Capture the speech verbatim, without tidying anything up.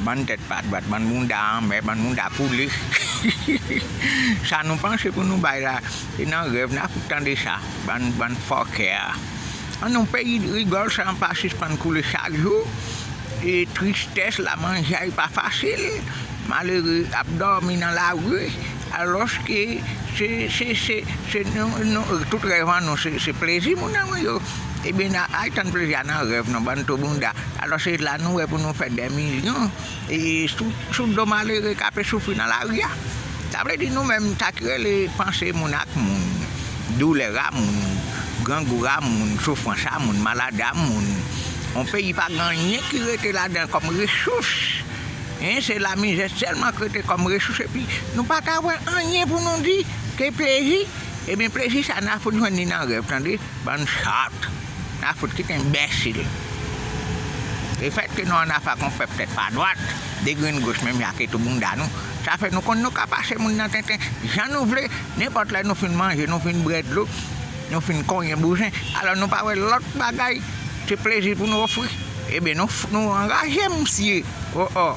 Bann tèt pa dwat, bann bounda anmè, bann bounda koule. Sa nou panse pou nou bay la, e nan rèv n ap tande sa, bann, bann fòkè. An nou peyi rigòl, san pa sispann koule chak jou. E tristès, lamanjay pa fasil. Malere ap dòmi nan lari, alòske se, se, se, se nou, nou, tout rèv an nou, se, se plezi moun nan yo. Ebyen, n a, ay tann plezi a nan rèv, non, bann tou bounda. Alò, se la nou wè pou nou fè dè milyon, e sou, sou do malere k ape soufri nan lari a. Sa vle di nou menm, sa ki rele panse moun ak moun, doulè a moun, grangou a moun, soufrans a moun, maladi a moun. Yon peyi pa gen anyen ki rete ladan kòm resous. Hein, se lamizè sèlman k rete kòm resous, epi nou pa ka wè anyen pou nou di ke plezi. Ebyen, plezi sa, n a fout jwenn li nan rèv, tande? Bann sòt. N a fout kite enbèsil. Lefètke nou ann afè ak yon pèp tèt pa dwat, degrenn goch menm jan ke tou bounda nou, sa fè nou konn nou ka pase moun nan tenten jan nou vle, nenpòt lè nou fin manje, nou fin bwè dlo, nou fin konyen bouzen, alò nou pa wè lòt bagay ke plezi pou nou ofri. Ebyen, nou, nou anraje, misye. O, o.